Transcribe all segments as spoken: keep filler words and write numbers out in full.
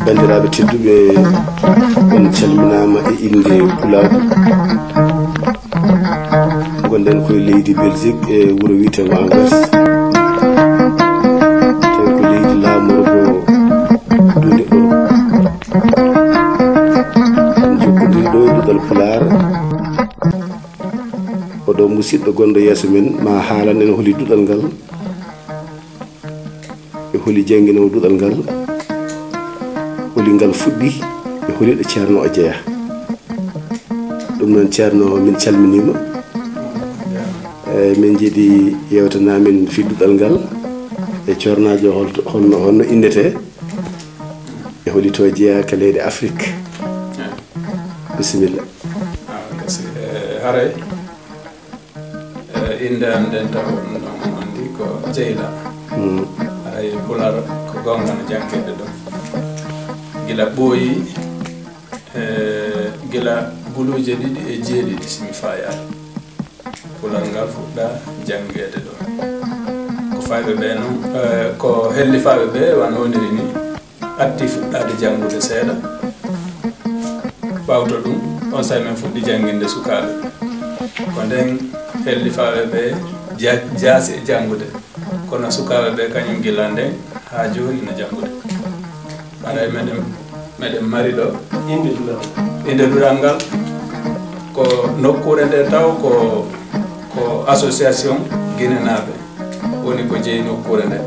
Banndiraaɓe tedduɓe, on calminaama e innde Pulaagu. Ngonɗen koye leydi Belgique e wuro wiyeteengo Anvers. Tawi ko leydi laamorgo dunde Europe. Jokkondirii ɗo e duɗal Pulaar. Oɗo musidɗo gonɗo yeeso men ma haalan en holi duɗal ngal, e holi jannginoowo duɗal ngal, holi ngal fuɗɗi, e holi ɗo Ceerno o jeyaa. Ɗum noon, Ceerno, min calminiima. E, min njiɗi yewtana min fii duɗal ngal, e Ceernaajo hol-, honno, honno innetee, e holi to jeyaa ka leyɗe Afrik. Bisimilla. Ah, gasi. E, haray, e, innde am nden taw on, on anndi ko Jeyla. Mm. Haray Pulaar ko goonga no janngeede ɗo. Gila ɓooyi, e, gila guluuje ɗiɗi e jeeɗiɗi, si mi faayaani. Pulaar ngal fuɗɗa janngeede ɗo. Ko fayɓe ɓe noon, e, ko hellifaaɓe ɓe wano woniri ni, addi fuɗɗaade janngude seeɗa. Ɓawto ɗum, on saa'i min fuɗɗi jannginde sukaaɓe. Ko nden hellifaaɓe ɓe ja-, jaasi e janngude. Kono sukaaɓe ɓe kañum gila nden haa jooni no janngude. Haray meɗen, meɗen mari ɗo innde duɗal. Innde duɗal ngal ko nokkuure nde taw ko, ko association ginenaaɓe woni ko jeyi nokkuure nde.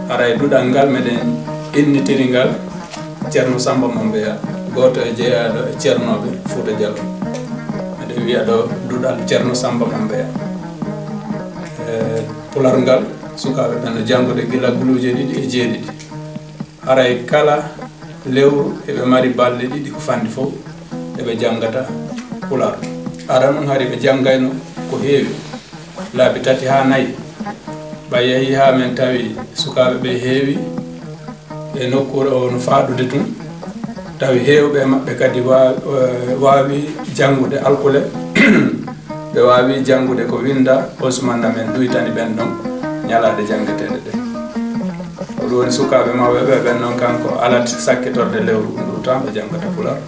Haray duɗal ngal meɗen innitiri ngal Ceerno Sammba Mambeya, gooto e jeyaaɗo e ceernooɓe Fuuta Jaloo. Meɗen wiya ɗo duɗal Ceerno Sammba Mambeya. E, Pulaar ngal, sukaaɓe ɓen no janngude gila guluuje ɗiɗi e jeeɗiɗi. Haray kala lewru eɓe mari balɗe ɗiɗi ko fanɗi fof eɓe janngata Pulaar. Aran on hari ɓe janngayno ko heewi, laabi tati haa nayi. Ɓay yahii haa men tawi sukaaɓe ɓe heewi e nokkuure o no faaɗude tun. Tawi heewɓe e maɓɓe kadi wa-, eh, waawi janngude alkule. Ɓe waawi janngude ko winnda, on suman na men ɗuytani ɓen ɗon ñalaaɗe janngeteeɗe ɗe. Ko ɗum woni sukaaɓe mawɓe ɓe, ɓen ɗon kanko alati sakkitorde lewru ndu tan ɓe janngata Pulaar.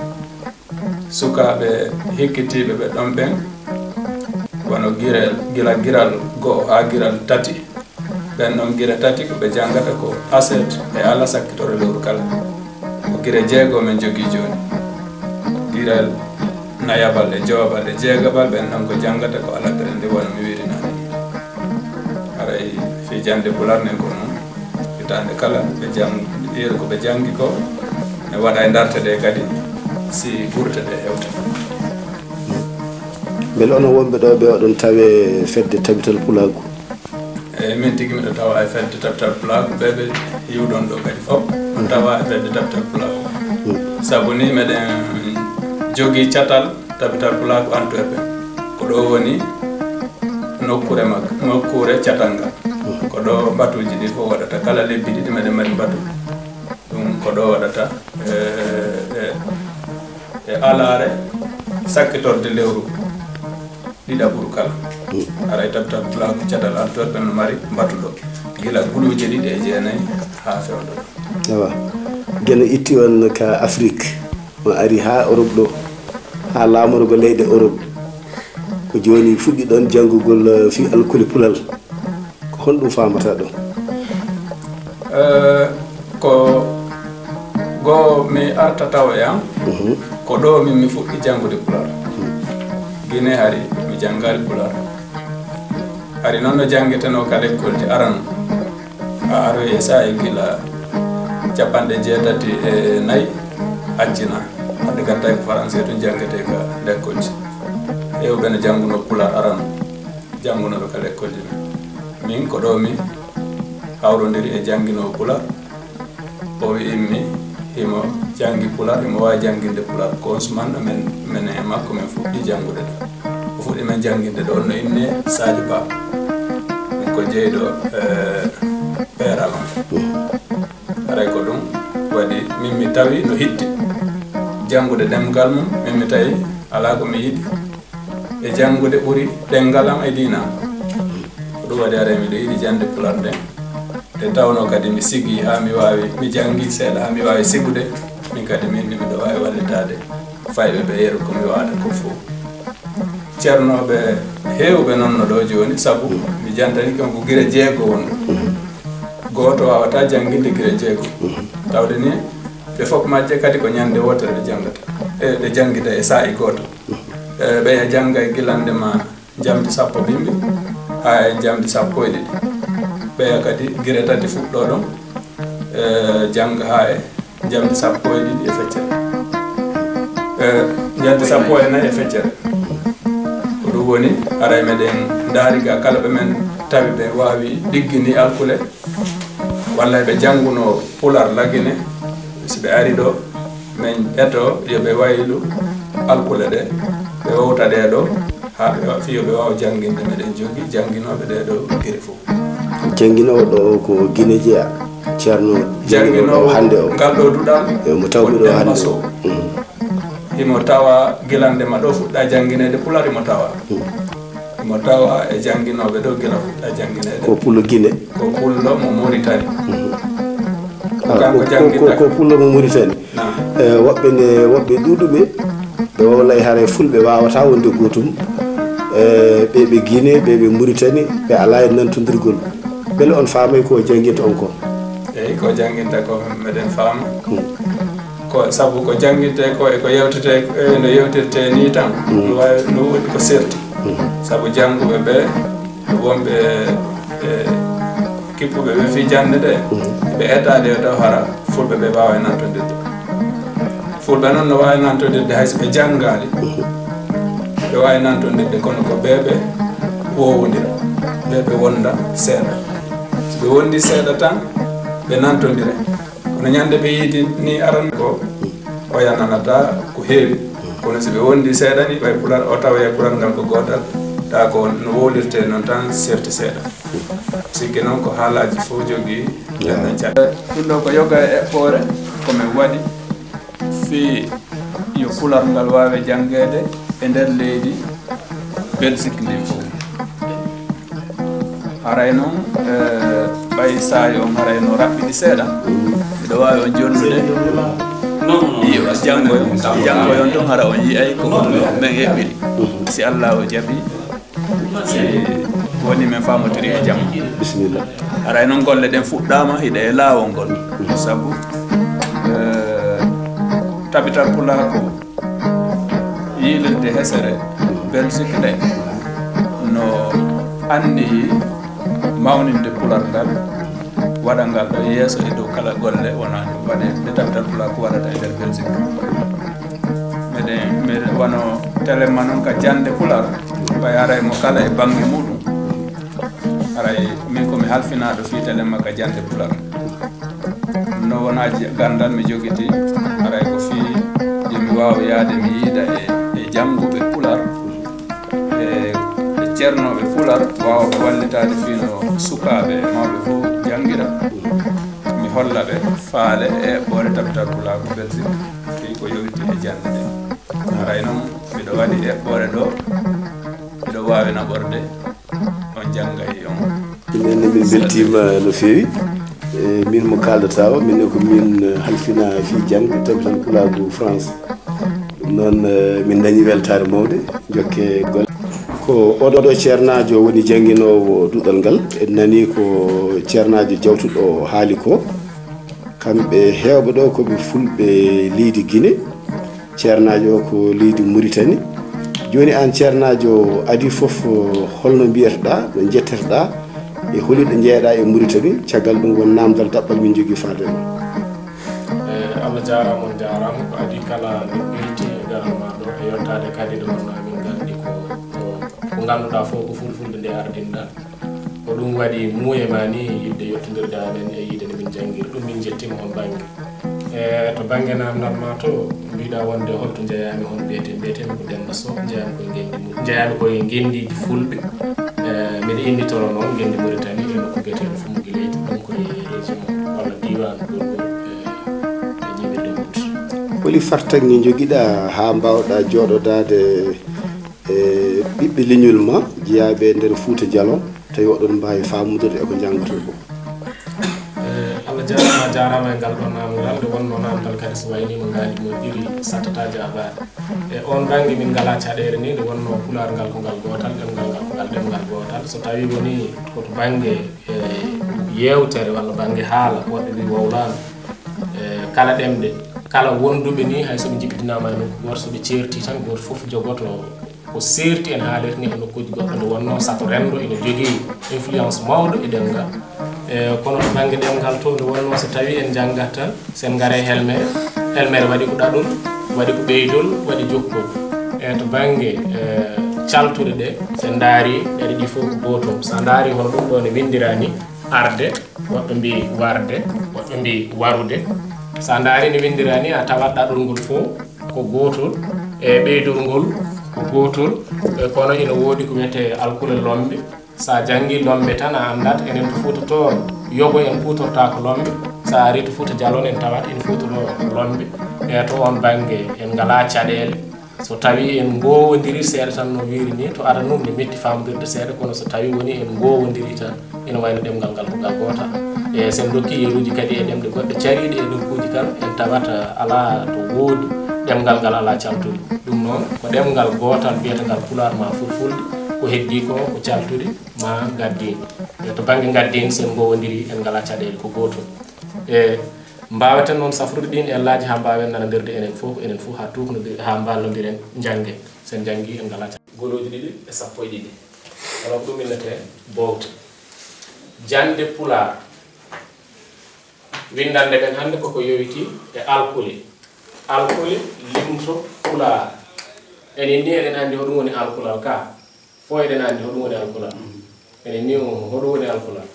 Sukaaɓe hikkitiiɓe ɓe ɗon ɓen, wano girel, gila giral go'o haa giral tati, ɓen ɗon gire tati ko ɓe janngata ko aset e ala sakkitoro lewru kala. Ko gire jeego men jogii jooni. Gire nayabal e jowaɓal e jeegaɓal, ɓen ɗon ko janngata ko alatere nde, wano mi wiiri naane. Haray fii jannde Pulaar nden ko noon. Hitaande kala ɓe jang-, yeru ko ɓe janngi ko, ne waɗa e ndarte ɗe kadi, si gurte ɗe hewta. Mbele onon wonɓe ɗo ɓe, oɗon tawe fedde Tabital Pulaagu? Eey, min tigi miɗo tawa e fedde Tabital Pulaagu, ɓe ɓe yiwɗon ɗo kadi fof, no tawa e fedde Tabital Pulaagu. Mm. Sabu ni meɗen jogii catal Tabital Pulaagu Antwerpen. Ko ɗo woni nokkuure mag-, nokkuure catal ngal. Mm. Ko ɗo mbatuuji ɗi fof waɗata. Kala lebbi ɗiɗi meɗen mari mbatu. Ɗum ko ɗo waɗata, e, e, e alaare sakkitorde lewru ɗiɗaɓuru kala. Mm. Haray Tabital Pulaagu catal Antwerpen no mari mbatu ɗo. Gila guluuje ɗiɗi e jeenayi haa fewndo ɗo. Awa. Geno itti on ka Afrik, on ari haa Europe ɗo, haa laamorgo leyɗe Europe. Ko jooni fuɗɗi ɗon janngugol, eh, fii alkule Pulal. Ko honɗum faamata ɗum? Eh, ko goo mi arta tawoya, mhm, ko ɗo min mi fuɗɗi janngude Pulaar. Mhm. Gine hari mi janngaali Pulaar. Hari noon no janngetenoo ka lekkolji arano. A aroyi e saa'i gila capanɗe jeetati e nayi accina. Hannde kan tawi ko Faransi tun janngetee ka lekkolji. Heewɓe no janngunoo Pulaar arano. Janngunooɓe ka lekkolji men. Min ko ɗo mi hawrondiri e jannginoowo Pulaar. O wi'immi himo janngi Pulaar, himo waawi jannginde Pulaar. Ko on suman men, men e makko men fuɗɗi janngude ɗo. O fuɗɗi men jannginde ɗo, on no innee Sadio Ba. Min ko jeyɗo, eh, peeral on. Haray ko ɗum waɗi min mi tawi no hitti janngude ɗemngal mum, min mi tawi alaa ko mi yiɗi e janngude ɓuri ɗemngal am e diina am. Ko ɗum waɗi haray miɗo yiɗi jannde Pulaar nden. Nde tawnoo kadi mi sigii haa mi waawi, mi janngii seeɗa haa mi waawi sigude, min kadi min ne miɗo waawi wallitaade fayɓe ɓe yeru ko mi waawata ko fof. Ceernooɓe heewɓe noon no ɗo jooni, sabu mi jantanike on ko gire jeego wonɗo. Gooto waawataa jannginde gire jeego. Tawde ni, ɗe fof majje kadi ko ñande wootere ɗe janngata, e ɗe janngita e saa'i gooto. E, ɓeya jannga e gilande ma njamdi sappo bimbi haa e njamdi sappo e ɗiɗi. Ɓeya kadi gire tati fuɗɗo ɗon, e, jannga haa e njamdi sappo e ɗiɗi e feccere. E, njamdi sappo e nayi e feccere. Ko ɗum woni, haray meɗen ndaari ga kala ɓe men tawi ɓe waawi ɗiggini alkule, walla ɓe jannguno Pular Lagine, si ɓe ari ɗo, men eto yo ɓe waylu alkule ɗe, ɓe wowta ɗe ɗo, haa ɓe wa-, fii yo ɓe waawa jannginde. Meɗen jogii jannginooɓe ɗe ɗo gire fof. Jannginoowo ɗo ko Gine jeyaa, Ceerno jannginoowo hannde o. Ngal ɗo duɗal e mo tawmi ɗo hannde o. Mm. Himo tawa gilande ma ɗo fuɗɗa janngineede Pular, himo tawa. Mm. Himo tawa e jannginooɓe ɗo gila fuɗɗa janngineede. Ko Pullo Gine. Ko Pullo mo Moritani. Mm. Ko kanko ko, ko, jannginta ko Pullo mo Moritani. Naam. E, woɓɓe ne, woɓɓe ɗuuɗuɓe, ɓe wowlay haray fulɓe waawataa wonde gootum. E, ɓe, ɓe Gine, ɓe, ɓe Moritani, ɓe alaa e nantondirgol. Mbele on faamay ko jannginta on ko? Eyi, ko jannginta ko meɗen faama. Hmm. Ko sabu ko jannginte ko e ko yewtete, e no yewtirte ni tan, hmm, no waawi, no woodi ko serti. Hmm. Sabu jannguɓe ɓe, wonɓe, e, kippuɓe ɓe fii jannde nde, mhm, ɓe etaade yo taw hara fulɓe ɓe waawa e nantondirde. Fulɓe noon no waawi nantondirde hay so ɓe janngaali. Mhm. Ɓe waawi nantondirde, kono ko ɓe ɓe woowondira, ɓe ɓe wonda seeɗa. So ɓe wondi seeɗa tan, ɓe nantondira. Kono ñande ɓe yiidi ni aran ko, o yananataa ko heewi. Kono si ɓe wondi seeɗa ni, ɓay Pular, o tawa e Pular ngal ko gootal, tawa ko no wowlirte noon tan serti seeɗa. Sikke noon ko haalaaji fof jogii, yeah, ɗen ɗon caɗeele. Ɗum ɗo ko yoga e eɓɓoore ko min waɗi fii yo Pular ngal waawe janngeede e nder leydi Belgique ndi fof. Haray noon, eh, ɓay saayo on haray no raɓɓiɗi seeɗa, miɗo waawi on jonnude. Iyo, janngoyon, janngoyon ton, hara on yi'ay ko men eɓɓiri. Si Allah o jaɓi, si woni men faamotiri e jam. Bisimilla. Haray noon golle ɗen fuɗɗaama, hiɗe e laawol ngol. Sabu, eh, Tabital Pulaaku Yiilirde hesere Belgique nde no anniyi mawninde Pular ngal, waɗa ngal ɗo yeeso e dow kala golle wona ɗum waɗe nde Tabital Pulaaku waɗata e nder Belgique. Meɗen, meɗen wano télé ma noon ka jannde Pular, ɓay haray mo kala e bannge muɗum. Haray min ko mi halfinaaɗo fii télé ma ka jannde Pular. No wonaa je-, ganndal mi jogiti, haray ko fii yo mi waaw yaade mi yiida e, e jannguɓe Pular, e, e ceernooɓe Pular, waawɓe wallitaade fii no sukaaɓe e mawɓe fof janngira. Mi holla ɓe faale e eɓɓoore Tabital Pulaaku Belgique, fii ko yowiti e jannde nde. Haray noon, miɗo waɗi eɓɓoore ɗo, miɗo waawi naɓorde. On janngay on. Minen ne min mbeltiima no feewi. E, min mo kaaldataa o, min ne ko min, eh, halfina fii jannde Tabital Pulaagu France. Ɗum noon, eh, min dañi weltaare mawnde, jokke golle. Ko oɗo ceernaajo woni jannginoowo duɗal ngal. En nanii ko ceernaajo jawtuɗo haali ko. Kamɓe heewɓe ɗo ko ɓe fulɓe leydi Gine. Ceernaajo o ko leydi Muritani. Jooni aan ceernaajo adii fof, holno mbiyeteɗaa, no njetteteɗaa, e holi ɗo njeeɗaa e Muritani? Caggal ɗum won naamndal daɓɓal min njogii faade ma. E, Allah jaaraama, on njaaraama. Ko adii kala min mbeltii e garal ma ɗo, e yottaade kadi nde wonnaa min nganndi ko, ko, ko ngannduɗaa fof ko fulfulde nde ardinɗaa. Ko ɗum waɗi muuye ma ni yiɗde yottindirde amen e yiide nde min janngiri ɗum, min njettiima on bannge. E to bannge naamndal ma to, mbiɗa wonde holto njeyaami, on mbiyetee, mbiyetee mi ko Demmba Sow, njeyaami koye ngenndi Mu-, njeyaami koye ngenndiiji fulɓe. E, miɗa innditoro noon ngenndi Muritani e nokku biyeteeɗo Fumbugileydi, ɗum koye région walla diiwaan Gorgol, e, e ñiiɓirde Mbuuti. Holi fartaŋŋe njogiɗaa haa mbaawɗaa jooɗodaade e ɓiɓɓe leñol ma jeyaaɓe e nder Fuuta Jalon, tawi oɗon mbaawi faamude e ko njanngoton ko? A jaaraama e ngal ɗoon naamndal. Nde wonnoo naamndal kadi so wayniima ngaandi moƴƴiri, sattataa jaabaade. E oon bannge min ngalaa caɗeele ni, nde wonnoo pulaar ngal ko ngal gootal, ɗemngal ngal ko ngal ɗemngal gootal. So tawii wonii ko to bannge, e, yeewtere walla bannge haala, woɗɓe mbii wowlaano. E, kala ɗemɗe, kala wonduɓe ni, hay so ɓe njippitinaama e nokku gooto, so ɓe ceertii tan, gooto fof jogoto ko seerti en haalirta ni e nokkuuji goɗɗo, nde wonnoo sato renndo ina jogii influence mawɗo e ɗemngal. E, kono to bannge ɗemngal to, nde wonnoo so tawii en njanngat tan, so en ngaree helmere, helmere waɗi ko ɗaɗol, waɗi ko ɓeydol, waɗi jokkol. E, to bannge, e, caltuɗe ɗe, so en ndaarii, ɗeɗe ɗi fof ko gootum. So a ndaarii hono ɗum ɗo ne winndiraa ni, arde, woɓɓe mbii warde, woɓɓe mbii warude. So a ndaarii ne winndiraa ni, a tawat ɗaɗol ngol fof ko gootol, e ɓeydol ngol ko gootol, e kono ina woodi ko wiyetee alkule lombe. So a janngii lombe tan, a anndat enen to Fuuta toon, yogo en kuutortaako lombe. So a arii to Fuuta Jalon, en tawat ina kuutoroo lombe. E to oon bannge, en ngalaa caɗeele. So tawii en ngoowondirii seeɗa tan no wiiri ni, to adanum ne metti faamdirde seeɗa, kono so tawii wonii en ngoowondirii tan, ina wayno ɗemngal ngal ko ngal gootal. E so en ndokkii yeruuji kadi e ɗemɗe goɗɗe cariiɗe e nokkuuji kala, en tawat alaa to woodi ɗemngal ngal alaa caltuɗi. Ɗum noon, ko ɗemngal gootal biyetengal Pulaar maa Fulfulde, ko heddii ko, ko caltuɗi maa ngaddiin. E to bannge ngaddiin, so en ngoowondirii, en ngalaa caɗeele, ko gootum. E mbaaweten noon safrude ɗiin ellaaji haa mbaawen nanondirde enen fof, enen fof haa tuuknondir-, haa mballondiren njannge. So en njanngii, en ngalaa caɗeele. Golooji ɗiɗi e sappo e ɗiɗi. Hono ko ɗum innetee bowte. Jannde Pulaar. Winndannde men hannde koko yowitii e alkule. Alkule, limto, Pulaar. Enen ni eɗen anndi hoɗum woni alkulal ka. Fof eɗen anndi hoɗum woni alkulal. Enen ni o, hoɗum woni alkulal.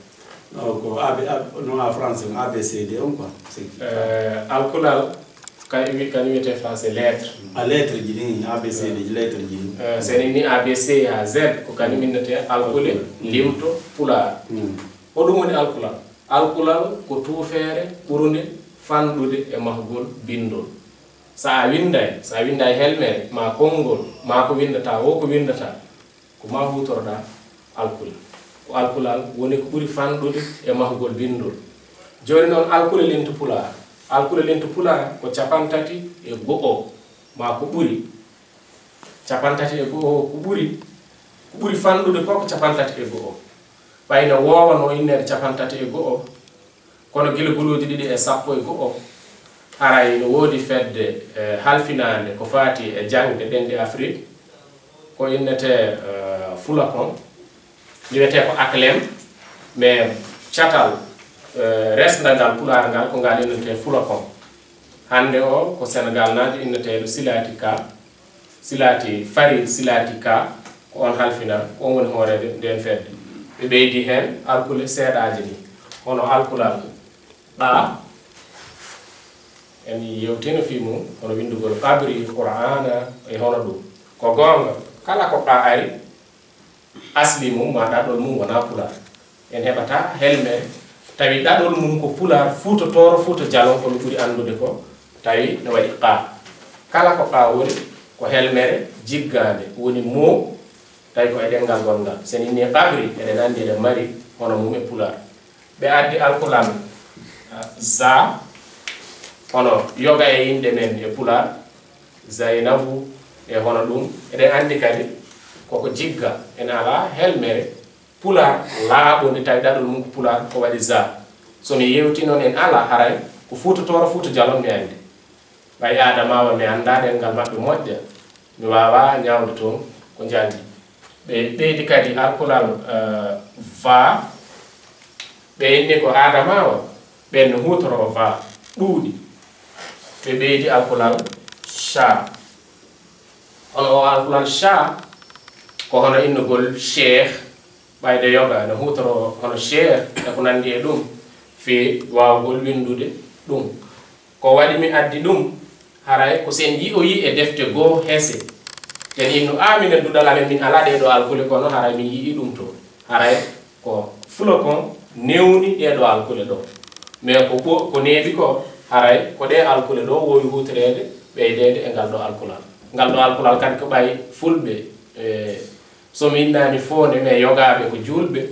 No, ko A B, A, no a français, A B C D on quoi. C'est Eh, alkulal, kañum wi-, kañum wiyetee français lettre. A lettre ji ɗin, A B C D ji, lettre ji ɗin. Eh, so enen ni A B C haa Z, ko kañum innetee alkule, limto, Pulaar. Mm. Hoɗum woni alkulal? Alkulal ko tuufeere ɓurnde fanɗude e mahgol binndol. So a winnday, so a winnday helmere, maa konngol, maa ko winndataa, wo ko winndataa, ko maa huutoroɗaa alkule. Ko alkulal woni ko ɓuri fanɗude e mahgol binndol. Jooni noon, alkule limto Pulaar. Alkule limto Pulaar ko capantati e go'o, maa ko ɓuri. Capantati e go'o ko ɓuri, ko ɓuri fanɗude ko, ko capantati e go'o. Ɓay no woowanoo inneede capantati e go'o, kono gila golooji ɗiɗi e sappo e go'o, haray no woodi fedde, eh, halfinaande ko faati e jaŋde ɗemɗe Afrik, ko innetee, eh, Fulakon, wiyetee ko Aklem, mais catal, eh, resndangal Pulaar ngal ko ngal innetee Fulakon. Hannde o ko Senegaalnaajo inneteeɗo Silaati Ka, Silaati Fari, Silaati Ka, ko on halfinaa, ko on woni hooreejo ndeen fedde. Ɓe ɓeydi heen alkule seeɗaaje ni, hono alkulal ɓa, en yewtiino fii mum, hono winndugol qabri, Qur'aana, e hono ɗum. Ko goonga, kala ko ɓa ari, asli mum, maa ɗaɗol mum wonaa Pulaar. En heɓataa helmere, tawi ɗaɗol mum ko Pulaar, Fuuta Tooro, Fuuta Jalon, ko mi ɓuri anndude ko, tawi no waɗi qa. Kala ko qa woni, ko helmere jiggaande, woni mo, tawi ko e ɗemngal gonngal. So en innii qabri, eɗen anndi eɗen mari hono mum e Pulaar. Ɓe addi alkulal, ah, za, hono yoga e innde men e Pulaar, Zaynabu, e hono ɗum. Eɗen anndi kadi koko jigga, ene alaa helmere Pulaar laaɓunde, tawi ɗaɗol mum ko Pulaar, ko waɗi za. So mi yewtii noon, en alaa haray ko Fuuta Tooro, Fuuta Jalon mi anndi. Ɓay Aadamaawa mi anndaa ɗemngal maɓɓe moƴƴa, mi waawaa ñaawde toon ko njanngi. Ɓe ɓeydi kadi alkulal, eh, va, ɓe inni ko Aadamaawa, ɓen no huutoroo va ɗuuɗi. Ɓe ɓeydi alkulal cha. Hono o alkulal cha ko hono innugol cheikh, ɓayde yoga no huutoroo hono cheikh e ko nanndi e ɗum, fii waawgol winndude ɗum. Ko waɗi mi addi ɗum, haray ko si en yi'oyii e defte goo hese. Ten innu, "Aa, minen duɗal amen, min alaa ɗee ɗoo alkule, kono haray min yi'ii ɗum to." Haray ko Fulakon newni ɗee ɗoo alkule ɗoo. Mais ko ɓo-, ko neeɓi ko, haray ko ɗee alkule ɗoo woowi huutoreede, ɓeydeede e ngal ɗoo alkulal. Ngal ɗoo alkulal kadi ko ɓay Fulɓe, e, so mi innaani foonde, mais yogaaɓe ko juulɓe,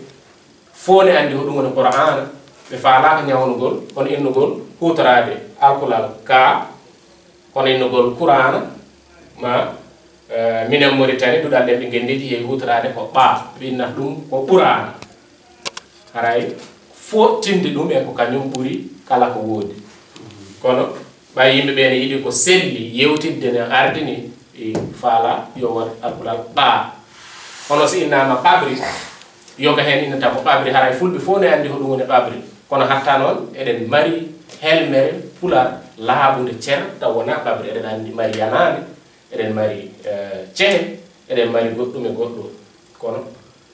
fof ne anndi hoɗum woni Qur'aana, Ɓe faalaaka ñawnugol, kono innugol huutoraade alkulal ka, kono innugol kuraana, ma, eh, minen Moritani, duɗal ɗemɗe ngenndiiji, heewi huutoraade ko ɓaa, ɓe innata ɗum ko ɓuraana. Haray fooɗtinde ɗum e ko kañum ɓuri kala ko woodi. Kono ɓay yimɓe ɓe ne yiɗi ko selli yewtidde ne ardini, e faala yo waɗ alkulal ɓaa. Kono si innaama ɓabri, yoga heen innata ko ɓabri, haray fulɓe fof ne anndi ko ɗum woni ɓabri. Kono hatta noon, eɗen mari helmere pular laaɓunde cer, taw wonaa ɓabri. Eɗen anndi mari yanaande, eɗen mari, eh, cehe, eɗen mari goɗɗum e goɗɗum. Kono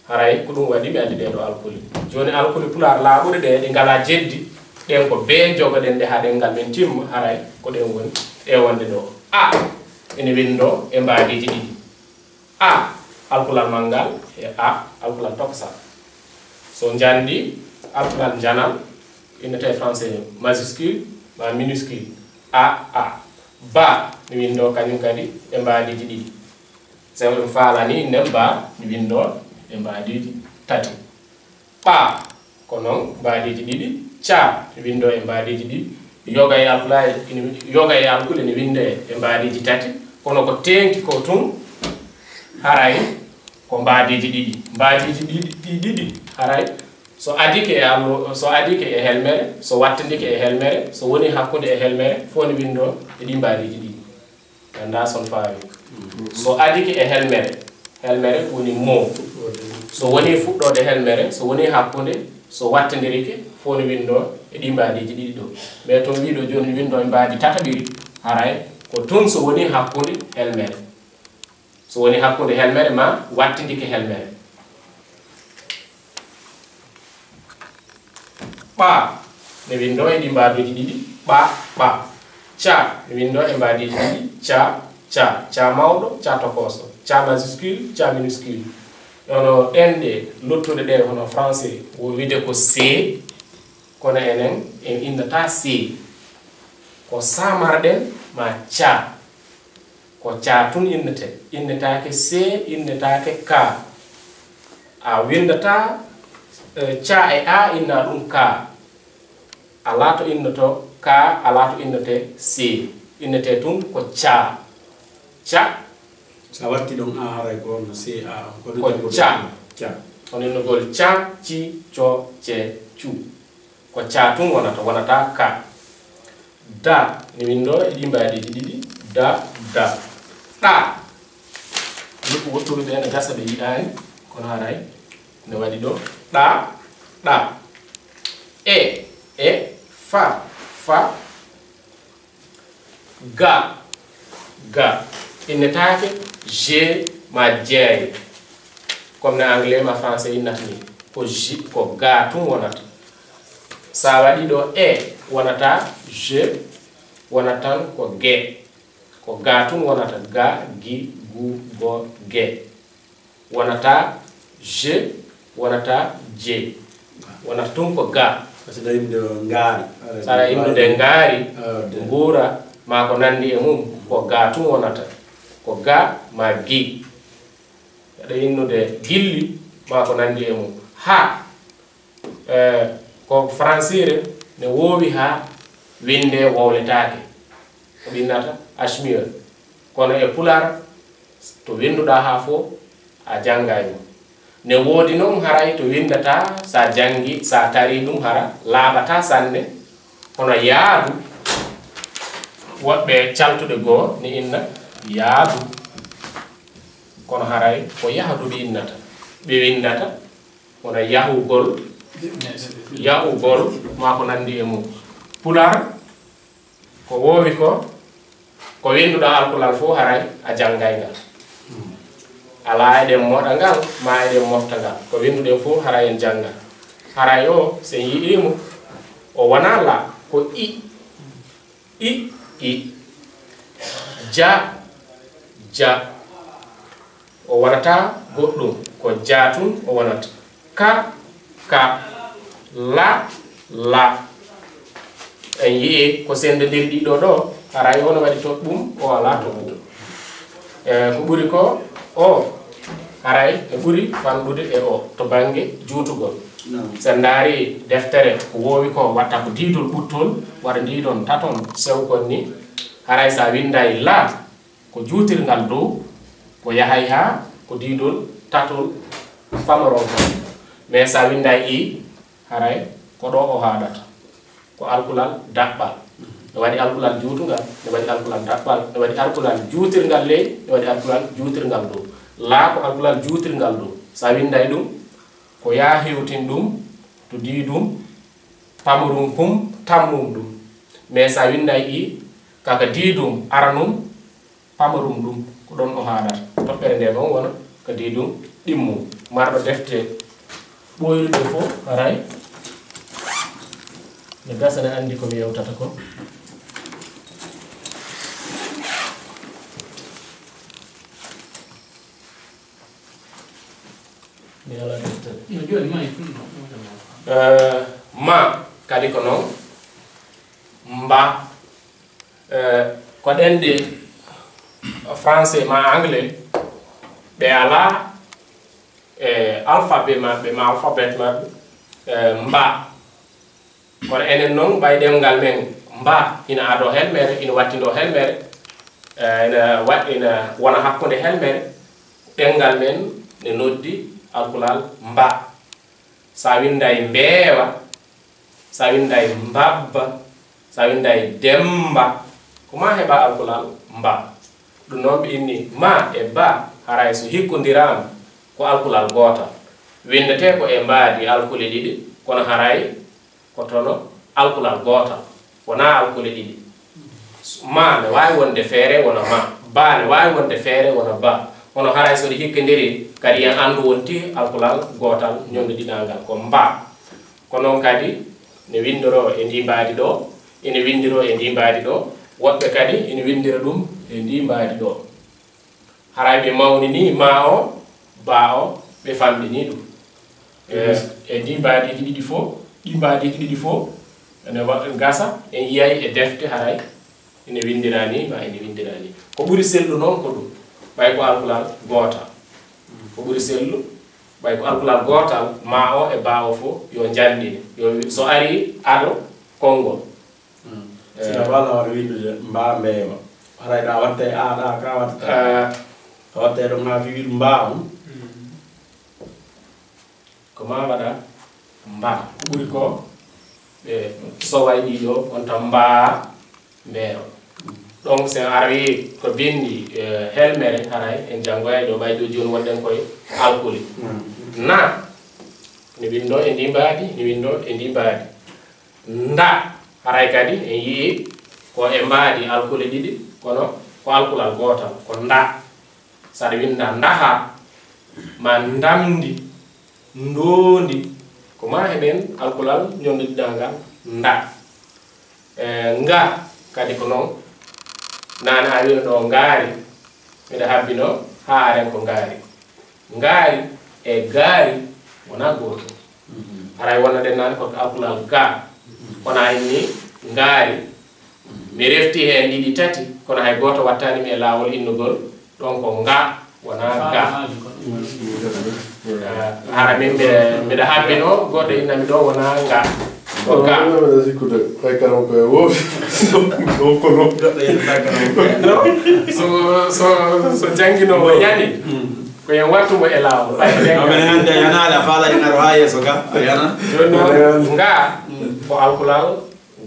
haray ko ɗum waɗi mi addi ɗee ɗo alkuli. Jooni alkuli pular laaɓuɗe ɗe, ɗe ngalaa jeddi, ɗen ko bee jogoɗen ɗe haa ɗemngal men timma, haray ko ɗen woni, ɗe wonde ɗo. A ene winndoo e mbaadiiji ɗiɗi. A, alkulal manngal, e A, alkulal tokosal. So njanndi, alkulal njanal, innetee français majuscule, ma minuscule. A, A. Ba, ne winndoo kañum kadi e mbaadiiji ɗiɗi. So ɗum faalani, innen ba, ne winndoo e mbaadiiji tati. Ɓa, ko noon mbaadiiji ɗiɗi. Ca, ne winndoo e mbaadiiji ɗiɗi. Yoga e alkulaay, ina wi-, yoga e alkule ne winndee e mbaadiiji tati. Kono ko teeŋti ko tun, haray ko mbaadiiji ɗiɗi. Mbaadiiji ɗiɗi, ɗi ɗiɗi, haray so adike e allo-, so adike e helmere, so wattindike e helmere, so woni hakkunde e helmere, fof ne winndoo e ɗii mbaadiiji ɗiɗi. Anndaa son faawi. So adike e helmere, helmere woni mo. So woni fuɗɗoode helmere, so woni hakkunde, so wattindirike, fof ne winndoo e ɗii mbaadiiji ɗiɗi ɗo. Mais to wiiɗo jooni winndoo e mbaadi tataɓiri, haray ko tun so woni hakkunde helmere. So woni hakkunde helmere ma wattindike helmere. Ɓa, ne winndoo e ɗii mbaadiiji ɗiɗi, ɓa, ɓa. Ca, ne winndoo e mbaadiiji ɗiɗi, ca, ca. Ca mawɗo, ca tokooso. Ca majuscule, ca minuscule. Hono ɗemɗe luttuɗe ɗe, hono français, wo wiide ko C, kono enen, en innataa C. Ko sa marɗen ma ca. Ko ca tun innete, innetaake C, innetaake ka. A winndataa, eh, ca e a, inna ɗum ka. Alaa to innoto ka, alaa to innote C. Innete tun ko ca. Ca. Sa watti ɗon a, haray ko no C A on. Ko ca. Ca. Kono innugol ca, ci, co, ce, cu. Ko ca tun wonata, wonata ka. Da, ne winndoo e ɗii mbaadiiji ɗiɗi. Da, da. Ɗa. Nokku woɗɗuɓe ɓe ne gasa ɓe yiɗaani, kono haray ne waɗi ɗo. Ɗa, ɗa. E, e, fa, fa. Ga, ga. Innetaake je ma jeey. Comme no anglais ma français innata ni. Ko ji-, ko ga tun wonata. Sa waɗi ɗo e, wonata je, wonata tan ko ge. Ko ga tun wonata. Ga, gi, gu, go, ge. Wonata je, wonata je. Wonata tun ko ga. Parce que ɗo yimɓe o ngaari. Sara innude ngaari, ah, de. Nguura, ma ko nanndi e mum, ko ga tun wonata. Ko ga ma gi. Aɗa innude gilli, ma ko nanndi e mum. Ha, eh, ko fransire ne woowi ha winnde wowletaake. Ko innata H M U E. Kono e pular, to winnduɗaa haa fof, a janngay mo. Ne woodi noon haray to winndataa, sa janngi, sa tarii ɗum hara laaɓataa sanne, hono yaadu. Woɓɓe caltuɗe goo ne inna yaadu. Kono haray ko yahdu ɓe innata. Ɓe winndata hono yahugol, yahugol, maa ko nanndi e mum. Pular, ko woowi ko, ko winnduɗaa alkulal fof haray a janngay ngal. Alaa eɗen moɗa ngal, maa eɗen mofta ngal. Ko winnduɗen fof haray en jannga. Haray o, so en yi'ii mo, o wonaa la, ko i. I, i. Ja, ja. O wonata goɗɗum, ko ja tun o wonata. Ka, ka. La, la. En yi'ii ko senndondirɗi ɗiɗo ɗo, haray o no waɗi toɗɗum, o alaa toɗɗum. E, ko ɓuri ko o, haray no ɓuri fanɗude e o to bannge juutugol. Si en ndaari deftere ko woowi ko, watta ko diidol ɓuttol, waɗa ndiidon taton sewkon ni. Haray si a winnday la, ko juutirngal dow, ko yahay haa ko diidol tatol famaron kon. Mais si a winnday i, haray ko ɗoo o haaɗata. Ko alkulal daɓɓal. Ne waɗi alkulal juutungal, ne waɗi alkulal daɓɓal, ne waɗi alkulal juutirngal ley, ne waɗi alkulal juutirngal dow. La ko alkulal juutirngal dow. Si a winnday ɗum, ko yaa hewtin ɗum to diidum pamarum kum tammum ɗum. Mais si a winnday i, kaka diidum aranum pamarum ɗum, ko ɗon o haaɗata. Toɓɓere nde ɗon wona ka diidum ɗimmum. Marɗo defte ɓooyruɗe fof haray ne gasa ne anndi ko mi yewtata ko. Mi ala deftere. No jooni ma e fullo. Eh, ma kadi ko noon. Mba. Eh, ko ɗenɗe français ma anglais, ɓe alaa e alphabet maɓɓe ma alphabet maɓɓe, eh, mba. Kono enen noon, ɓay ɗemngal men mba ina adoo helmere, ina wattindoo helmere, eh, ina wa-, ina wona hakkunde helmere, ɗemngal men ne noddi alkulal mba. Sa winnday mbeewa, sa winnday mbabba, sa winnday demmba, ko ma heɓa alkulal mba. Ɗum noon ɓe inni ma e ba, haray so hikkondiraama, ko alkulal gootal. Winndetee ko e mbaadi alkule ɗiɗi, kono haray ko tono alkulal gootal, wonaa alkule ɗiɗi. Ma ne waawi wonde feere wona ma, ba ne waawi wonde feere wona ba. Kono haray so ɗi hikkondiri, kadi en anndu wonti alkulal gootal ñonndidinangal ko mba. Ko noon kadi ne winndoroo e ndii mbaadi ɗo, ene winndoroo e ndii mbaadi ɗo, woɗɓe kadi ene winndira ɗum e ndii mbaadi ɗo. Haray ɓe mawninii ma o, ba o, ɓe famɗinii ɗum. E, e ndii mbaadiiji ɗiɗi fof, ɗii mbaadiiji ɗiɗi fof, ene wa-, gasa, en yiyay e defte haray, ene winndira ni, ma ene winndira ni. Ko ɓuri sellu noon ko ɗum, ɓay ko alkulal gootal. Ko ɓuri sellu, ɓay ko alkulal gootal, ma o e ba o fof, yo njannɗine. Yo, so arii ado konngol. Mm. Eh. Sina walla wata winndude mba mbeewa. Haray ɗa watte a, ɗa ka wattata. Eh. A watte ɗo ma fi wiɗ mba on. Mm. Ko ma waɗa mba. Ko ɓuri ko, ɓe soway ɗiɗo, on tan mba mbeewa. Donc, so a arii ko binndi, eh, helmere, haray en janngoyay ɗo, ɓay ɗo jooni wonɗen koye alkule. Mm. Na, ne winndoo e ndii mbaadi, ne winndoo e ndii mbaadi. Nda, haray kadi en yii ko e mbaadi alkule ɗiɗi, kono ko alkulal gootal, ko nda. So aɗa winnda ndaha, ma ndamndi, ndoondi, ko ma heɓen alkulal ñonndodiɗal ngal, nda. E, nga kadi ko noon. Naane a wiino ɗo ngaari, miɗa habbino haa aren ko ngaari. Ngaari e gaari wonaa gootum. Mhm. Haray wonande naane ko alkulal ga. Mhm. Kono a inni ngaari. Mhm. Mi refti heen ɗiɗi tati, kono hay gooto wattaani mi e laawol innugol. Ɗon ko nga, wonaa ga. Mhm. Eh, hara min mbiɗa, mbiɗa habbino, goɗɗo innami ɗo wonaa nga. Ko ga. Mbiɗa sikkude, hay kala ko e woowi. Ɗo ko ɗo. Goɗɗo ina tagga ɗo. So, so, so jannginoowo yani. Mhm. Ko en wattu mo e laawol. Ɓay en amen hannde a yanaali, a faala en aro haa yeeso ga, a yana. Jooni noon, nga ko alkulal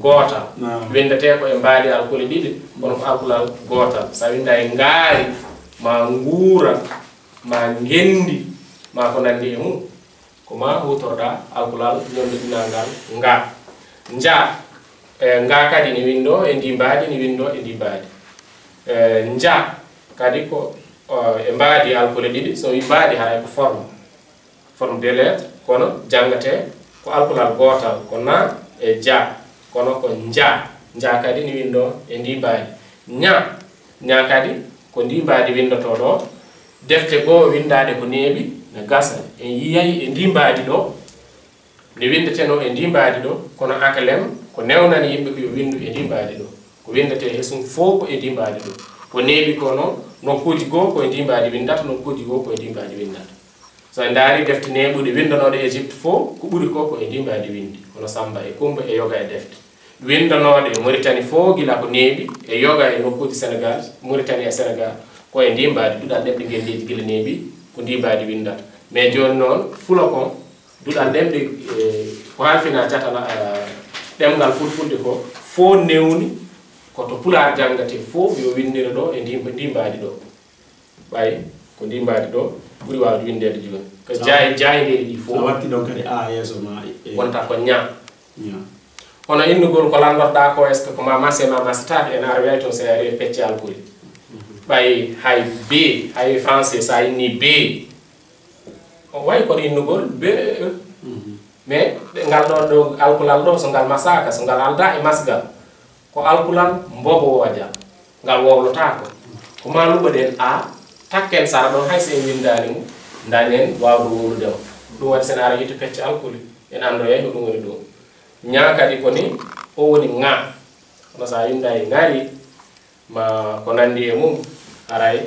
gootal. Naam. Winndetee ko e mbaadi alkule ɗiɗi, kono ko alkulal gootal. So a winnday ngaari, ma nguura, ma ngenndi, ma ko nanndi e mum, ko ma huutorɗa alkulal ñonndodinangal nga. Nja, e, nga kadi ne winndoo e ndi mbaadi, ne winndoo e ndi mbaadi. E, nja kadi ko, o, e mbaadi alkule ɗiɗi, so wi mbaadi haray ko forme, forme de lettre, kono janngatee ko alkulal gootal, ko na e ja, kono ko nja. Nja kadi ne winndoo e ndi mbaadi. Ña, ña kadi ko ndi mbaadi winndotoo ɗo. Defte goo winndaade ko neeɓi, na gasa. En yiyay e ndi mbaadi ɗo, nde winndetenoo e ndi mbaadi ɗo, kono akalem ko newnani yimɓe ko yo winndu e ndi mbaadi ɗo. Ko winndetee hesum fof ko e ndi mbaadi ɗo. Ko neeɓi ko noon, nokkuuji goo ko e ndi mbaadi winndata, nokkuuji goo ko e ndi mbaadi winndata. So en ndaari defte neeɓuɗe winndanooɗe Egypte fof, ko ɓuri ko ko e ndii mbaadi winndi, hono Samba e Kumba e yoga e defte winndanooɗe Mauritanie fof, gila ko neeɓi e yoga e nokkuuji Sénégal, Mauritanie e Sénégal, ko e ndii mbaadi, duɗal ɗemɗe ngenndeeji gila neeɓi, ko ndii mbaadi winndata. Mais jooni noon, fulo kon, duɗal ɗemɗe, eh, ko halfina catal, eh, ɗemngal fulfulde ko, fof newni ko to pulaar janngatee fof, yo winndire ɗo e ndii, ndii mbaadi ɗo. Ɓay ko ndii mbaadi ɗo ɓuri waawde winndeede jooni. Ko jaay, jaayndeeji ɗi fof. A watti ɗon kadi a yeeso ma e wonta ko ña. Ña. Hono innugol ko lanndorɗaa ko, est-ce que ko ma mase ma masetaake, en arwiyay toon, so a ari e pecce alkuli. Ɓay hay be, hay français, so a inni be, o way kono innugol be, e, e. Mais ngal ɗo, ɗo alkulal ɗo, so ngal masaaka, so ngal aldaa e masgal, ko alkulal mbobooja, ngal wowlotaako. Ko ma luɓoɗen a, takken sara ɗon, hay so en winndaani mo, ndañen waawde wowlude mo. Ɗum waɗi, so en ara yiite pecce alkuli, en anndoyay ko ɗum woni ɗum. Ña kadi ko ni, o woni ŋa. Kono so a winndaay ŋari, ma ko nanndi e mum, haray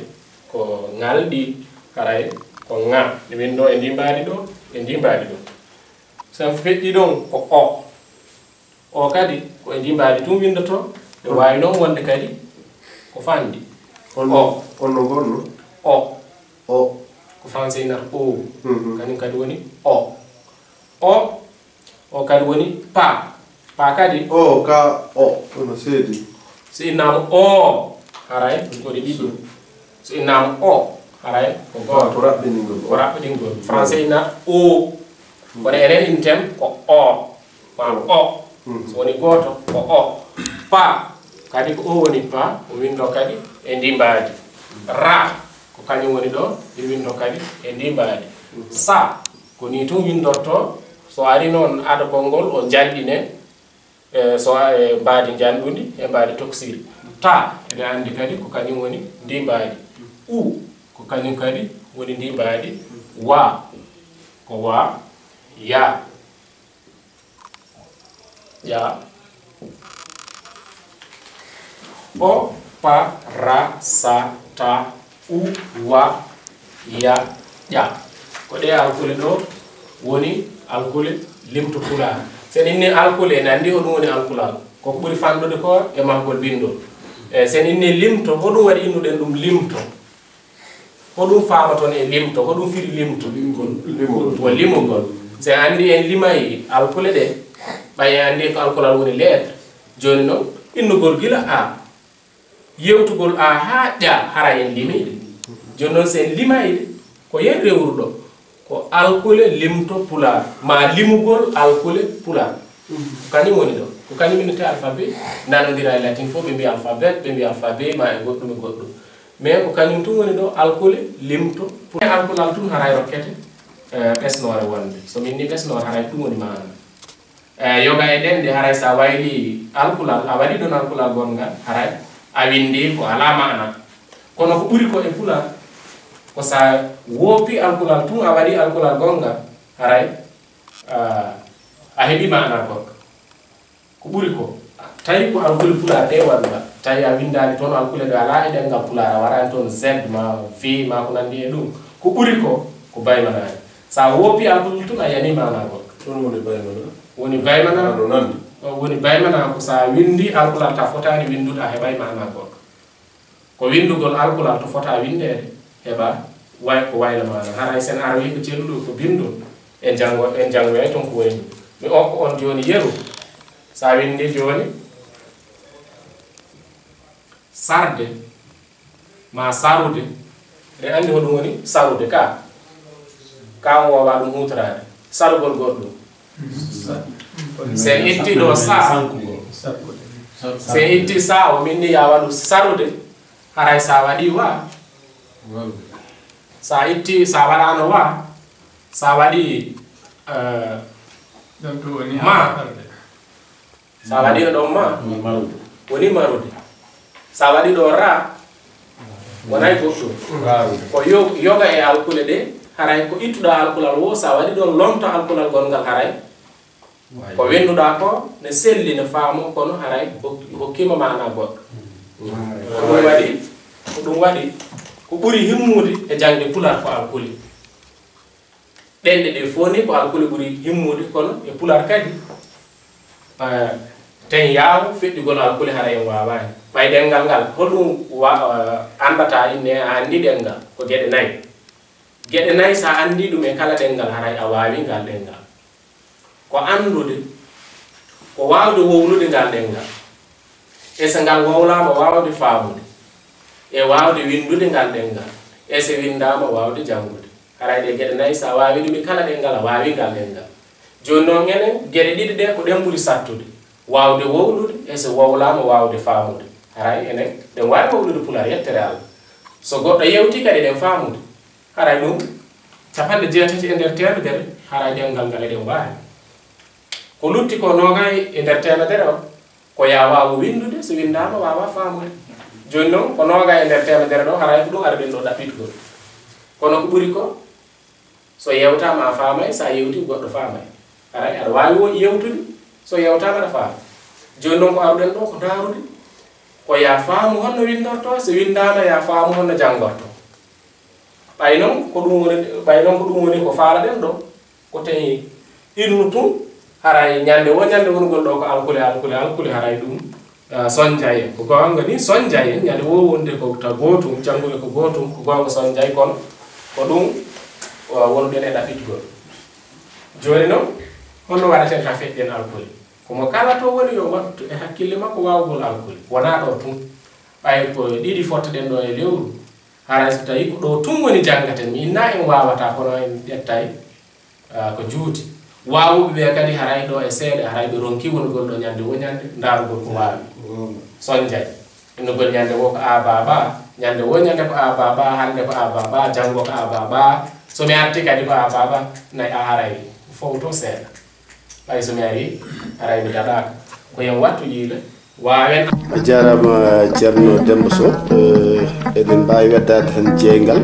ko ŋalɗi, haray ko ŋa. Ɗi winndoo e ndii mbaadi ɗo, e ndii mbaadi ɗo. So en feƴƴi ɗon ko o. O kadi, ko e ndii mbaadi tun winndotoo. Ɗo waawi noon wonde kadi ko fanndi. Kono, o. Kono ngol no? O. O. Ko français innata o. Mhm. Kañum kadi woni o. O. O kadi woni pa. Pa kadi. O ka o. Kono seedi. So innaama o, haray ko ɗi ɗiɗi. So innaama o, haray ko gooto. Ko raɓɓiningol. Ko raɓɓiningol. Français inna o. Kono enen inten ko o. Ma o. Mhm. So woni gooto, ko o. Pa. Kadi ko o woni pa, o winndoo kadi e ndii mbaadi. Ra. Ko kañum woni ɗo, ɗi winndoo kadi e ndii mbaadi. Mhm. Sa. Ko nii tun winndortoo. So ari noon adagol ngol, o njanɗine. E, so a, e mbaadi njanɗundi, e mbaadi toksiri. Ta, eɗen anndi kadi ko kañum woni ndii mbaadi. U, ko kañum kadi woni ndii mbaadi. Wa, ko wa. Ya. Ya. O, pa, ra, sa, ta, u, wa, ya, ƴa. Ko ɗee alkule ɗo woni alkule limto pulaar. So en inni alkule, en anndi hoɗum woni alkulal. Ko ko ɓuri fanɗude ko e mahgol binndol. E, so en inni limto, hoɗum waɗi innuɗen ɗum limto? Hoɗum faamaton e limto? Hoɗum firi limto? Limgol. Limgol. Ko limugol. So en anndi en limay alkule ɗe, ɓay en anndi ko alkulal woni lettre. Jooni noon, innugol gila a. Yewtugol a haa ƴa, hara en limii ɗe. Jooni noon, so en limaay ɗe, ko yen rewruɗo? Ko alkule limto pulaar, maa limugol alkule pulaar. Ko kañum woni ɗo. Ko kañum innetee alfabet, nanondira e latin fof, ɓe mbiya alfabet, ɓe mbiya alfabet, maa e goɗɗum e goɗɗum. Mais ko kañum tun woni ɗo alkule limto pulaar. Alkulal tun haray rokkete, eh, ɓesnoore wonde. So min ni ɓesnoore, haray ɗum woni maana. Eh, yoga e ɗemɗe, haray so a waylii alkulal, a waɗii ɗon alkulal gonngal, haray a winndii ko alaa maana. Kono ko ɓuri ko e pulaar, ko so a woopii alkulal tun, a waɗii alkulal gonngal, haray, ah, a heɓii maana goɗɗo. Ko ɓuri ko, tawi ko alkule pulaar ɗe waɗuɗaa, tawi a winndaani toon alkule ɗe alaa e ɗemngal pulaar, a waɗaani toon Z ma V ma ko nanndi e ɗum. Ko ɓuri ko, ko baymanaare. So a woopii alkule tun, a yanii maana goɗɗo. Ɗum woni baymana. Woni baymana. Aɗa nandi. Woni baymana ko so a winndi alkulal ta fotaani winndude, a heɓay maana goɗɗo. Ko winndugol alkulal to fota winndeede, heɓa way-, ko wayla maana. Haray so en arwii ko celluɗo, ko binndol, en janngo, en janngoyay toon ko woni. Mi okka on jooni yeru. So a winndi jooni, sarde, maa sarude. Eɗen anndi hoɗum woni sarude ka. Ka on waawaa ɗum huutoraade. Sarugol goɗɗum. So en ittii ɗo sa. So en ittii sa, o min ni ya waɗu sarude. Haray sa waɗii wa. So a ittii, sa waɗaano wa. Sa waɗii, eh, ma. Sa waɗiino ɗon ma, woni marude. Woni marude. Sa waɗi ɗo ra, wonay goɗɗum. Raarude. Ko yo-, yoga e alkule ɗe, haray ko ittuɗaa alkulal wo, sa waɗi ɗon lonto alkulal gonngal haray. Ko winnduɗaa ko, ne selli, ne faamo, kono haray hok-, hokkiima maana goɗɗo. Ko ɗum waɗi, ko ɗum waɗi, ko ɓuri himmude e jaŋde pulaar ko alkule. Ɗenɗe ɗe fof ni ko alkule ɓuri himmude, kono e Pulaar kadi, eh, ten yaaw feƴƴugol alkule hara en waawaani. Ɓay ɗenngal ngal, holɗum wa-, eh, anndata inne a anndi ɗenngal? Ko geɗe nayi. Geɗe nayi, so a anndi ɗum e kala ɗenngal, haray a waawi ngal ɗenngal. Ko anndude, ko waawde wowlude ngal ɗenngal. E so ngal wowlaama, waawde faamude. E waawde winndude ngal ɗenngal. E so winndaama, waawde janngude. Haray ɗe geɗe nayi, so a waawi ɗum e kala ɗenngal, a waawi ngal ɗenngal. Jooni noon, enen geɗe ɗiɗi ɗe, ko ɗen ɓuri sattude. Waawde wowlude, e so wowlaama, waawde faamude. Haray enen, ɗen waawi wowlude Pulaar, yettere Allah. So goɗɗo yewtii kadi, eɗen faamude. Haray ɗum, capanɗe jeetati e nder teemedere, haray ɗenngal ngal eɗen waawi. Ko lutti ko noogay e nder teemedere o, ko yaa waawu winndude, so winndaama, waawa faamude. Jooni noon, ko noogay e nder teemedere ɗo, haray ko ɗum arɗen ɗo ɗaɓɓitgol. Kono ko ɓuri ko, so yewtaama a faamay, so a yewtii goɗɗo faamay. Haray aɗa waawi wo-, yewtude, so yewtaama aɗa faama. Jooni noon ko aruɗen ɗo ko ndaarude, ko yaa faamu honno winndortoo, so winndaama yaa faamu honno janngortoo. Ɓay noon ko ɗum woni, ɓay noon ko ɗum woni ko faalaɗen ɗo, ko tawi innu tun, haray ñannde wo ñannde wonugol ɗo ko alkule, alkule, alkule, haray ɗum, ah, sonjay en. Ko goonga ni, sonjay en, ñande wo wonde ko ta gootum, janngude ko gootum, ko goonga sonjay, kono ko ɗum, ah, wonuɗen e ɗaɓɓitgol. Jooni noon, honno waɗaten ka feƴƴen alkule? Ko mo kala to woni yo wattu e hakkille makko waawugol alkule. Wonaa ɗo tun. Ɓay ko ɗiɗi fottoɗen ɗo e lewru, haray so tawi ko ɗo tun woni janngaten, mi inna en waawataa, kono en ƴettay, ah, ko juuti. Waawuɓe ɓe kadi haray ɗo e seeɗa, haray ɓe ronki wonugol ɗo ñande wo ñande, ndaarugol ko waawi. Sonjay. Innugol ñande wo ko a baaba, ñande wo ñande ko a baaba, hannde ko a baaba, janngo ko a baaba. So mi arti kadi ko a baaba, nay a haray fowto seeɗa. Ɓay so mi ari, haray mi daɗaaka. Ko yen wattu yiile, waawen. A jaaraama, Ceerno Demba Sow. Eh, eɗen mbaawi weddaade tan jeeyngal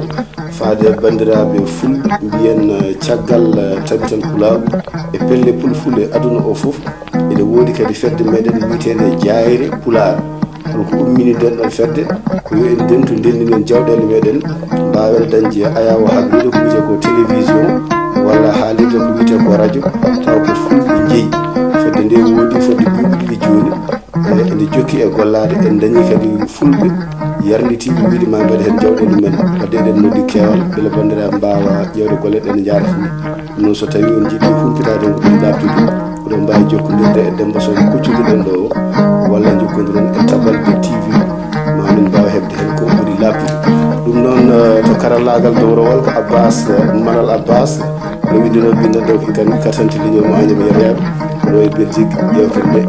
faade e banndiraaɓe fulɓe, mbiyen, eh, caggal, eh, tabital pulaagu e pelle pulfule aduna o fof, ene woodi kadi fedde meɗen wiyeteende Jaayre Pulaar. Kono ko ummini nden ɗon fedde, ko yo en ndentu, ndenndinen jawɗeele meɗen, mbaawen dañde ayaawo haɓirde ko wiyetee ko télévision, walla haalirde ko wiyetee ko radio, tawa ko fulɓe njeyi. Fedde nde woodi fodde duuɓi ɗiɗi jooni, e, ene jokki e gollaade. En dañi kadi fulɓe yarlitiiɓe, wiide ma mbaɗa heen jawɗeele men. Wadde eɗen noddi keewal, mbele banndiraaɓe mbaawa ƴeewde golle ɗe no njaarata ni. Ɗum noon, so tawii on njiɗi humpitaade ko ɓuri laaɓtude, oɗon mbaawi jokkondirde e Demba Sow mo kuccuɗen ɗo o, walla njokkondiron e Tabalde T V, ma min mbaaw heɓde heen ko ɓuri laaɓtude. Ɗum noon, eh, to karallaagal dowrowal ko Abbas, eh, Malal Abbas, no winndunoo binndannde o, hikka katante leñol mo Agnam Yahya, ɗo e Belgique, yeewtere nde.